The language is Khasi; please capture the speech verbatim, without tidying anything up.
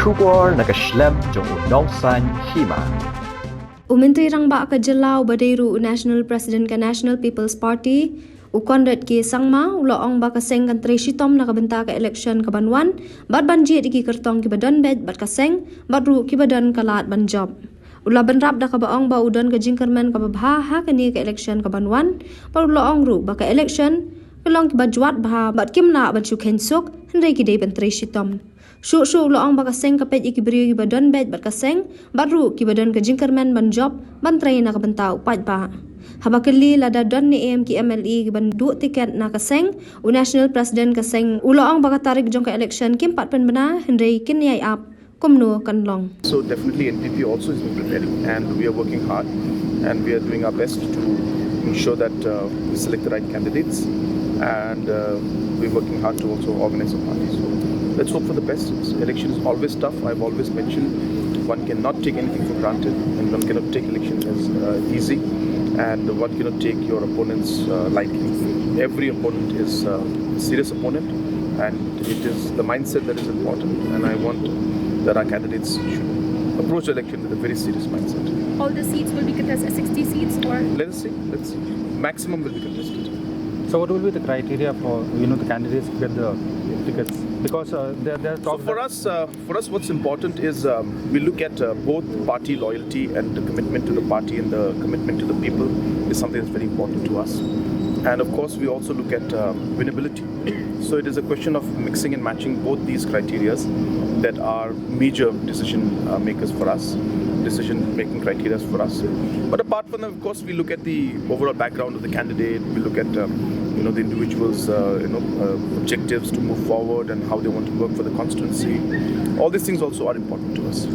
Khubor na ka shlem jong u Nongsaiñ Hima. U Myntri Rangbah ka jylla uba dei ruh u National President ka National People's Party, u Conrad K Sangma, u la ong ba ka seng kan trei shitom na ka bynta ka election ka ban wan, bad ban jied ïa ki kyrtong kiba don beit bad ka seng, bad ruh kiba don ka lad ban jop. U la bynrap da kaba ong ba u don ka jingkyrmen kaba bha ha kane ka election ka ban wan, bad u la ong ruh ba ka election ka long kaba jwat bha bad kim lah ban shu kheiñ suk, hynrei ki dei ban trei shitom. Shuh shuh u la ong ba ka seng ka peit ïa ki briew kiba don beit bad ka seng, bad ruh kiba don ka jingkyrmen ban jop, ban trei na ka bynta u paidbah. Haba kylli lada don ne em ki M L A kiban duh tiket na ka seng, u National President ka seng u la ong ba ka tarik jong ka election kim pat pynbna, hynrei kin ïai ap kumno kan long. So definitely N P P also has been preparing, and we are working hard, and we are doing our best to ensure that uh, we select the right candidates, and uh, we're working hard to also organize a party. So let's hope for the best. Election is always tough. I've always mentioned one cannot take anything for granted, and one cannot take election as uh, easy, and one cannot take your opponents uh, lightly. Every opponent is uh, a serious opponent, and it is the mindset that is important, and I want that our candidates should approach the election with a very serious mindset. All the seats will be contested, sixty seats, or? Let us see, let's see. Maximum will be contested. So what will be the criteria for, you know, the candidates to get the tickets? Because uh, they're, they're So top for us, uh, for us, what's important is um, we look at uh, both party loyalty and the commitment to the party and the commitment to the people is something that's very important to us. And of course, we also look at um, winnability. So it is a question of mixing and matching both these criterias that are major decision uh, makers for us, decision making criteria for us. But apart from that, of course, we look at the overall background of the candidate. We look at um, you know the individual's uh, you know uh, objectives to move forward and how they want to work for the constituency. All these things also are important to us.